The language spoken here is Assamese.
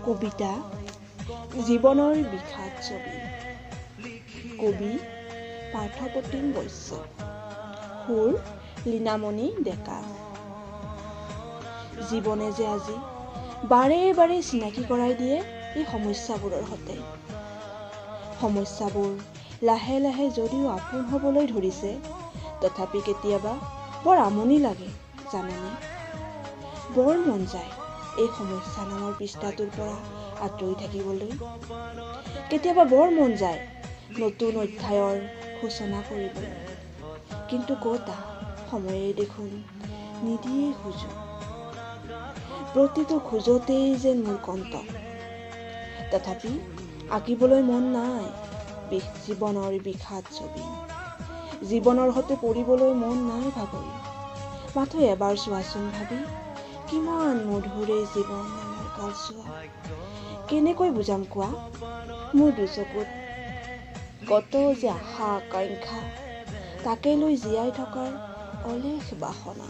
কবিতা জীৱনৰ বিষাদ ছবি। কবি পাৰ্থপ্ৰতিম বৈশ্য, সুৰ লীনামণি ডেকা। জীৱনে যে আজি বাৰে বাৰে চিনাকি কৰাই দিয়ে এই সমস্যাবোৰৰ সতে। সমস্যাবোৰ লাহে লাহে যদিও আপোন হ'বলৈ ধৰিছে, তথাপি কেতিয়াবা বৰ আমনি লাগে জানানে। বৰ মন যায় এই সমস্যা নামৰ পৃষ্ঠাটোৰ পৰা আঁতৰি থাকিবলৈ। কেতিয়াবা বৰ মন যায় নতুন অধ্যায়ৰ সূচনা কৰিবলৈ, কিন্তু ক'তা সময়ে দেখোন নিদিয়ে সুযোগ। প্ৰতিটো খোজতেই যেন মোৰ কণ্টক। তথাপি আঁকিবলৈ মন নাই জীৱনৰ বিষাদ ছবি। জীৱনৰ সতে পৰিবলৈ মন নাই ভাগৰি। মাথো এবাৰ চোৱাচোন ভাবি, কিমান মধুৰ এই জীৱন নামৰ কালচোৱা। কেনেকৈ বুজাম কোৱা, মোৰ দুচকুত কত যে আশা আকাংক্ষা, তাকে লৈ জীয়াই থকাৰ অলেখ বাসনা।